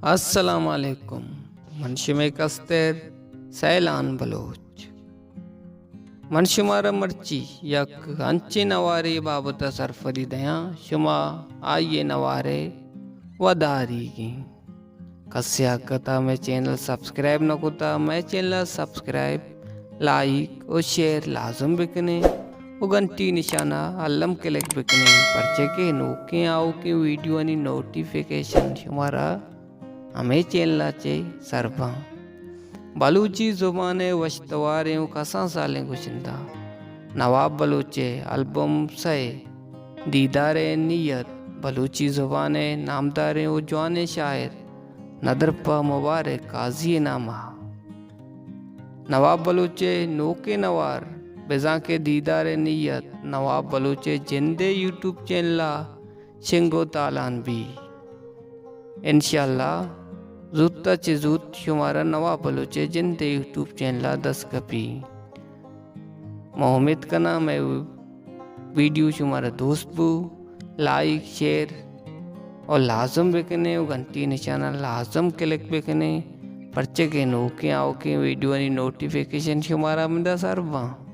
السلام علیکم، من شمئے کستر سیلان بلوچ۔ من شمارا مرچی یک انچیں نوارے بابت ءَ سرپدی دیاں، شما آئی ءِ نوارے وداریگیں۔ کسے اگتا مئے چینل سبسکرائب نہ کتا، مئے چینل سبسکرائب، لائک و شیئر لازم بکنیں و گھنٹی نشانہ الم کلک بکنیں، پرچہ کہ نوکیں آؤکیں ویڈیوانی نوٹیفیکیشن شمارا ہمے چینل ءَ چہ سر باں۔ بلوچی زبان ءِ وش تواریں و کسان سالیں گشندہ نواب بلوچ ءِ البم سئے، دیدار ءِ نیت، بلوچی زبان ءِ نامداریں و جوانیں شاعر ندرپہ مبارک قاضی ءِ نام ءَ۔ نواب بلوچ ءِ نوکیں نوار، بزاں کہ دیدار ءِ نیت، نواب بلوچ ءِ جند ءِ یوٹیوب چینل ءَ شنگ و تالان بی۔ انشاءاللہ زوت ءَ چہ زوت شمارا نواب بلوچ ءِ جند ءِ یوٹیوب چینل ءَ دست کپی۔ ما امیت کناں مئے ویڈیو شمارا دوست بو، لائک، شیئر و لازم بکنیں و گھنٹی نشانہ لازم کلک بکنیں، پرچہ کہ نوکیں آؤکیں ویڈیوانی نوٹیفیکیشن شمارا ہمدا سر باں۔